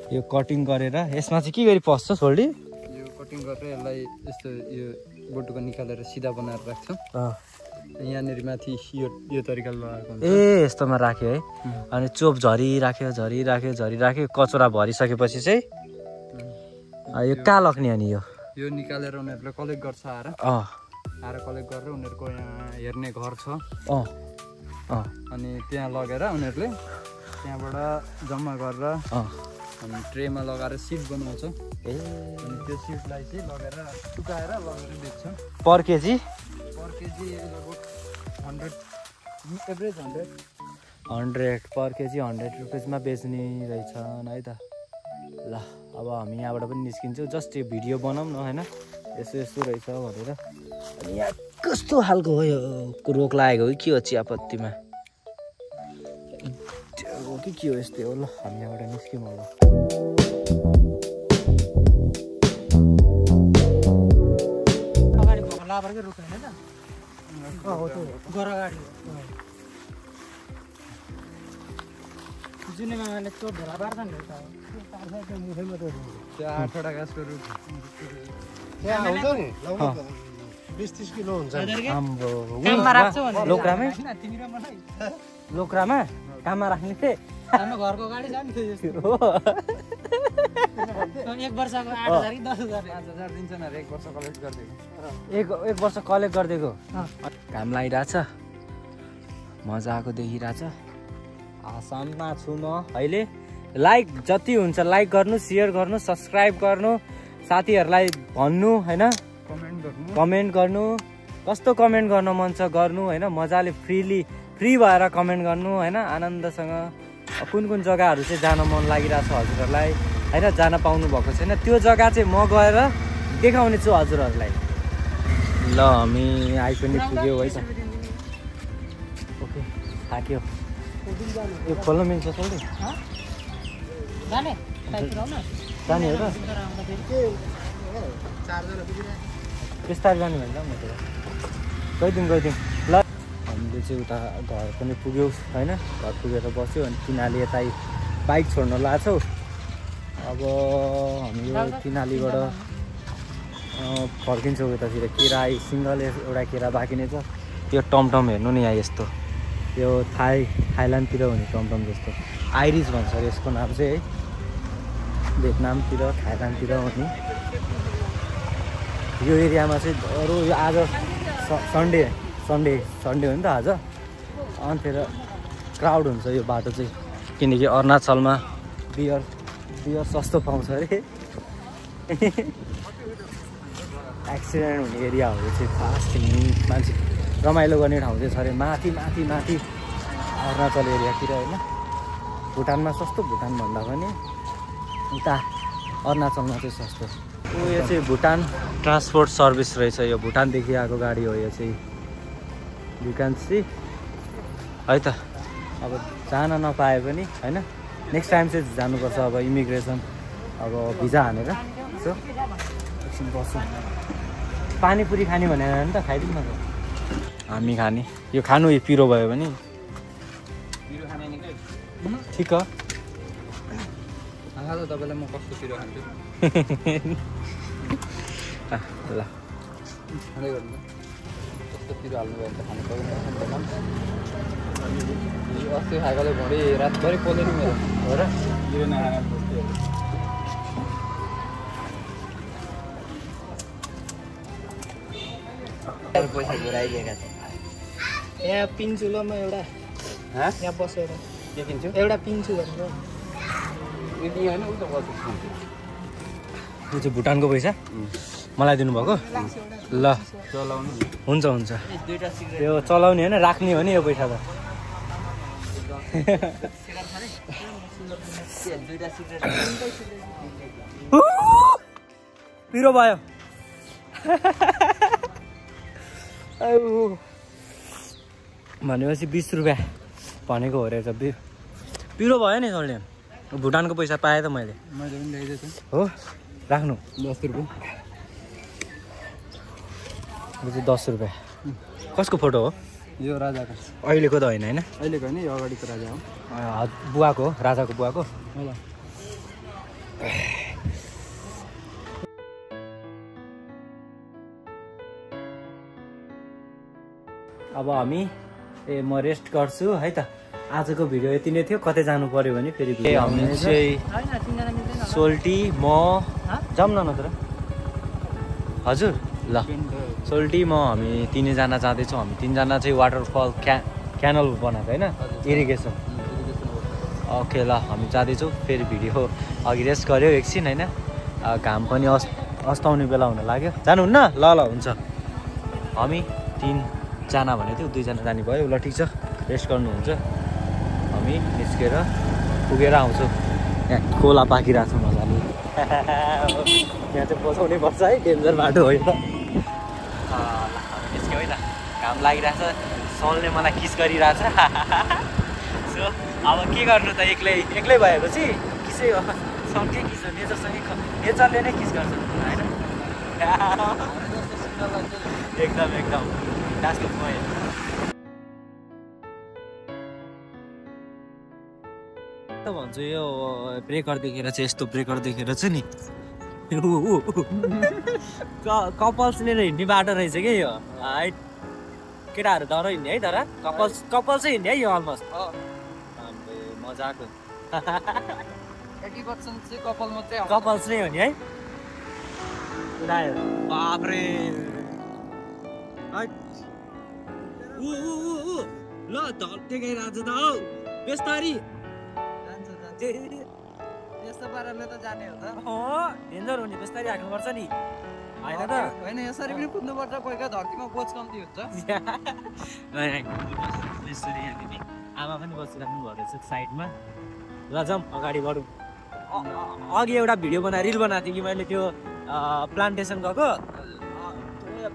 यो कटिङ गरेर यसमा चाहिँ के गरी पस्छ सोल्डी? यो कटिङ गरेर यसलाई यस्तो यो बोटुको निकालेर सिधा बनाएर राख्छौँ। यहाँनिर माथि यो तरिकाले लगाएको हुन्छ। ए यस्तोमा राख्यो है। अनि चोप झरिराख्यो कचौरा भरिसकेपछि चाहिँ यो कहाँ लग्ने अनि यो निकालेर उनीहरूले कलेक्ट गर्छ आएर कलेक्ट गरेर उनीहरूको यहाँ हेर्ने घर छ। अनि त्यहाँ लगेर उनीहरूले त्यहाँबाट जम्मा गरेर अनि ट्रेमा लगाएर सिट बनाउँछ। अनि त्यो सिटलाई चाहिँ लगेर सुकाएर लगेर बेच्छ। पर केजी लगभग 100 एभरेज 100 पर केजी 100 रुपियाँमा बेच्ने रहेछन् है त। ल अब हामी यहाँबाट पनि निस्किन्छौँ, जस्ट यो भिडियो बनाऊँ न होइन, यस्तो रहेछ भनेर। अनि यहाँ कस्तो खालको हो यो रोग लागेको हो कि हो चियापत्तीमा हो कि के हो यस्तै हो। ल हामी यहाँबाट निस्क्यौँ अब। जुनेमाले चोप भेला पार्छ नि त 8वटा गाछको रुख त्यहाँ हुन्छ नि लगभग 20-30 किलो हुन्छ। काममा राख्छु भने लोक्रामै तिमी र मलाई लोक्रामा काममा राख्ने थिए। हाम्रो घरको गाडी छ नि त्यो हो। 1 वर्षको 8000 कि 10000 5000 दिन्छ न 1 वर्ष कलेक्ट गरिदिएको। एक वर्ष कलेक्ट गरिदिएको। घाम लागिरहेछ, मजा आएको देखिरहेछ। आसाममा छु म अहिले। लाइक जति हुन्छ लाइक गर्नु, सेयर गर्नु, सब्सक्राइब गर्नु, साथीहरूलाई भन्नु होइन, कमेन्ट गर्नु। कस्तो कमेन्ट गर्न मन छ गर्नु होइन, मजाले फ्री भएर कमेन्ट गर्नु होइन, आनन्दसँग। कुन जग्गाहरू चाहिँ जान मन लागिरहेछ हजुरहरूलाई होइन, जान पाउनु भएको छैन, त्यो जग्गा चाहिँ म गएर देखाउने छु हजुरहरूलाई। ल हामी आइ पनि पुग्यो है त। ओके थाक्यो। यो खोल्न मिल्छ सोल्डी? जाने जाने हो त? बिस्तारै जाने भन्छ म त। गइदिउँ। ल हामीले चाहिँ उता घर पनि पुग्यौँ होइन, घर पुगेर बस्यो। अनि तिनीहरूले यता बाइक छोड्न लाग्छौ। अब हामी यो तिनीहरूबाट फर्किन्छौँ यतातिर। केरा सिङ्गल एउटा केरा बाँकी नै छ। यो टमटम हेर्नु नि यहाँ यस्तो, यो थाइल्यान्डतिर हुने टमटम जस्तो, आइरिस भन्छ यसको नाम चाहिँ है। भियतनामतिर थाइल्यान्डतिर हुने यो एरियामा चाहिँ अरू यो आज सन्डे हो नि त आज। अन्तिर क्राउड हुन्छ यो बाटो चाहिँ, किनकि अरुणाचलमा बियर सस्तो पाउँछ अरे। एक्सिडेन्ट हुने एरियाहरू चाहिँ खास मान्छे रमाइलो गर्ने ठाउँ चाहिँ छ अरे माथि अरुणाचल एरियातिर होइन। भुटानमा सस्तो, भुटान भन्दा पनि उता अरुणाचलमा चाहिँ सस्तो। यो चाहिँ भुटान ट्रान्सपोर्ट सर्भिस रहेछ। यो भुटानदेखि आएको गाडी हो यो चाहिँ, यु क्यान सी है त। अब जान नपाए पनि होइन, नेक्स्ट टाइम चाहिँ जानुपर्छ। अब इमिग्रेसन अब भिजा हानेर यसो एकछिन बस्छौँ। पानीपुरी खाने भनेर नि त खाइदिउँ न त हामी खाने। यो खानु यो पिरो भयो भने ठिक हो। आहा त तपाईँलाई म कस्तो पिरो खान्छु। ल खाँदै गर्नु कस्तो पिरो हाल्नुभयो भने त खानु पाउँदैन। अस्ति खाएकोले भरि रातभरि पोल्यो नि मेरो हो र। पिरो नखाएर पैसा घुराइदिएका छ। यहाँ पिन्छु ल म एउटा यहाँ बसेर के किन्छु? एउटा पिन्छु भनेर। यो चाहिँ भुटानको पैसा मलाई दिनुभएको। ल चलाउनु हुन्छ। यो चलाउने होइन, राख्ने हो नि यो पैसा त। पिरो भयो। भनेपछि 20 रुपियाँ भनेको हो रहेछ। पिरो भयो नि सल्डेन। भुटानको पैसा पाएँ त मैले पनि ल्याइदिएको हो। राख्नु 10 रुपियाँ। यो चाहिँ 10 रुपियाँ। कसको फोटो हो यो? राजाको। अहिलेको त होइन होइन, अहिलेको होइन, यो अगाडिको राजा हो। बुवाको हो, राजाको बुवाको। अब हामी म रेस्ट गर्छु है त। आजको भिडियो यति नै थियो। कतै जानु पर्यो भने फेरि हामी चाहिँ सोल्टी म जाऊँ न नत्र हजुर ल सोल्टी म हामी तिनैजना जाँदैछौँ। हामी तिनजना चाहिँ वाटरफल क्यानल बनाएको होइन इरिगेसन। ओके ल हामी जाँदैछौँ। फेरि भिडियो अघि रेस्ट गऱ्यो एकछिन होइन घाम पनि अस्ताउने बेला हुन लाग्यो। जानुहुन्न ल ल हुन्छ। हामी तिनजना भनेको थियो 2 जना जाने भयो। ल ठिक छ रेस्ट गर्नुहुन्छ। हामी निस्केर पुगेर आउँछौँ। यहाँ खोला पाकिरहेको छ मजाले। यहाँ चाहिँ बचाउनै पर्छ है डेन्जर बाटो हो यो त। हामी निस्क्यो है त। घाम लागिरहेछ। सलले मलाई किस गरिरहेछ। सो अब के गर्नु त एक्लै भएपछि किसै हो सँगै किस हो नेचरले नै किस गर्छ होइन। एकदम द्याट्स द पोइन्ट। भन्छु यो ब्रेकर देखेर चाहिँ यस्तो ब्रेकर देखेर चाहिँ नि कपल्सले हिँड्ने बाटो रहेछ क्या यो है। केटाहरू डर हिँड्ने है तर कपल चाहिँ हिँड्ने है यो अलमोस्ट मजाको 80% चाहिँ कपल्स नै हो नि है। बाफ्रे ल धल्टे गइरहेछ त हौ बेस्तारी यस्तो पाराले त जाने हो त। डेन्जर हो नि बेस्तारी हाक्नुपर्छ नि होइन त। होइन यसरी पनि कुद्नुपर्छ। कोही कोही धरतीमा बोझ कम्ती हुन्छ। आमा पनि बसिराख्नु भएको रहेछ साइडमा। ल जाऊँ अगाडि बढौँ। अघि एउटा भिडियो रिल बनाएको थिएँ कि मैले त्यो प्लान्टेसन गएको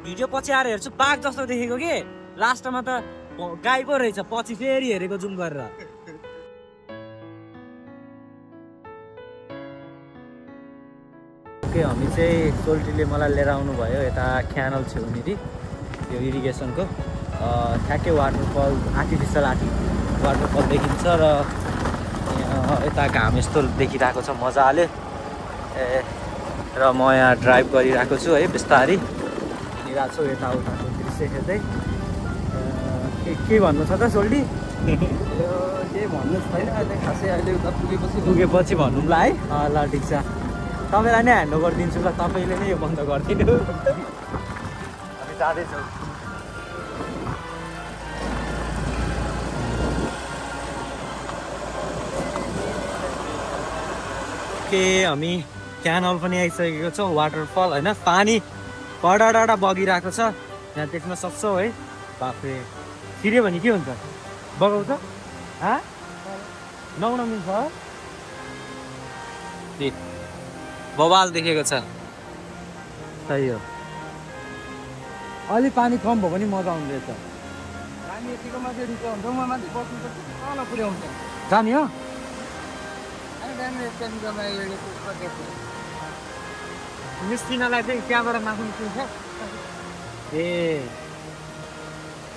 भिडियो पछि आएर हेर्छु बाघ जस्तो देखेको कि लास्टमा त गाई पो रहेछ। पछि फेरि हेरेको जुम गरेर। हामी चाहिँ सोल्टीले मलाई लिएर आउनु भयो यता क्यानल छेउनेरि यो इरिगेसनको ठ्याक्कै वाटरफल आर्टिफिसियल वाटरफल देखिन्छ र यता घाम यस्तो देखिरहेको छ मजाले। र म यहाँ ड्राइभ गरिरहेको छु है बिस्तारी हिँडिरहेको छु यताउताको दृश्य हेर्दै। के भन्नु छ त सोल्टी? के भन्नु छैन अहिले खासै। अहिले उता पुगेपछि भन्नुला है। ल ठिक छ तपाईँलाई नै ह्यान्ड ओभर दिन्छु ल। तपाईँले नै यो बन्द गरिदिनु। हामी जाँदैछौँ। हामी क्यानल पनि आइसकेको छौँ वाटरफल होइन। पानी बडा बगिरहेको छ यहाँ देख्न सक्छौ है। बाफ्रे छिर्यो भने के हुन्छ बगाउँछ नुहाउन मिल्छ। बवाल देखेको छ सही हो। अलि पानी कम भयो भने मजा आउँदो रहेछ। पानी यतिको माथि रिस हुन्छ म माथि बस्नु त तल पुर्याउँछ जाने हो। निस्किनलाई चाहिँ त्यहाँबाट माथि निस्किन्छ। ए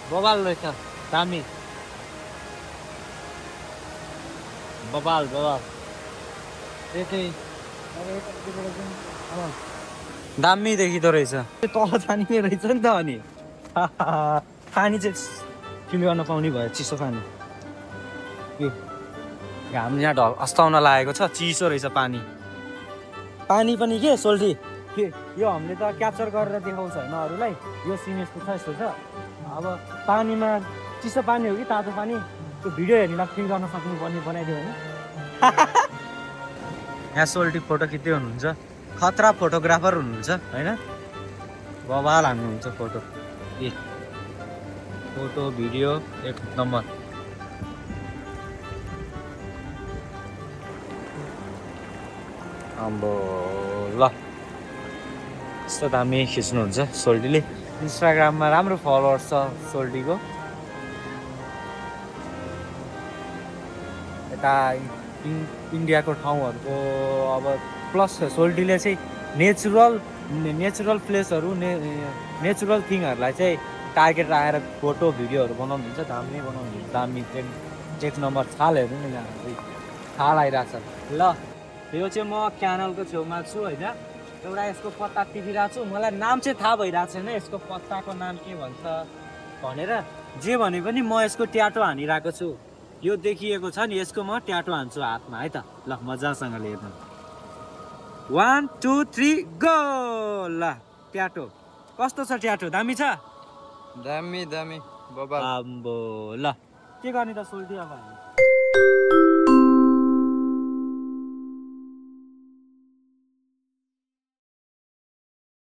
बवाल रहेछ दामी बवाल दामी देखिँदो रहेछ। तल जाने रहेछ नि त। अनि पानी चाहिँ फिल गर्न पाउने भयो चिसो पानी। यो घाम यहाँ अस्ताउन लागेको छ चिसो रहेछ पानी पनि के सोल्टी के यो हामीले त क्याप्चर गरेर देखाउँछ होइन अरूलाई। यो सिन यस्तो छ यस्तो छ। अब पानीमा चिसो पानी हो कि तातो पानी त्यो भिडियो हेर्नेलाई फिल गर्न सक्नुपर्ने बनाइदियो होइन। यहाँ सोल्टी फोटो खिच्दै हुनुहुन्छ। खतरा फोटोग्राफर हुनुहुन्छ होइन। बवाल हान्नुहुन्छ फोटो भिडियो 1 नम्बर। अम्बो ल यस्तो दामी खिच्नुहुन्छ सोल्टीले। इन्स्टाग्राममा राम्रो फलोवर्स छ सोल्टीको। यता इन्डियाको ठाउँहरूको अब प्लस सोल्टीले चाहिँ नेचुरल प्लेसहरू नेचुरल थिङहरूलाई चाहिँ टार्गेट राखेर फोटो भिडियोहरू बनाउनुहुन्छ। दामी बनाउनुहुन्छ। दामी 1 नम्बर। छाल हेर्नु नि यहाँ छाल आइरहेछ। ल यो चाहिँ म क्यानलको छेउमा छु होइन एउटा यसको पत्ता टिपिरहेको छु मलाई नाम चाहिँ थाहा भइरहेको छैन यसको पत्ताको नाम के भन्छ भनेर जे भने पनि म यसको ट्याटो हानिरहेको छु यो देखिएको छ नि यसको म ट्याटो हान्छु हातमा है त ल मजासँगले हेर्नु 1 2 3 गो ल ट्याटो कस्तो छ ट्याटो दामी छ दामी दामी बबा आम्बो ल के गर्ने त सोल्टी अब हामी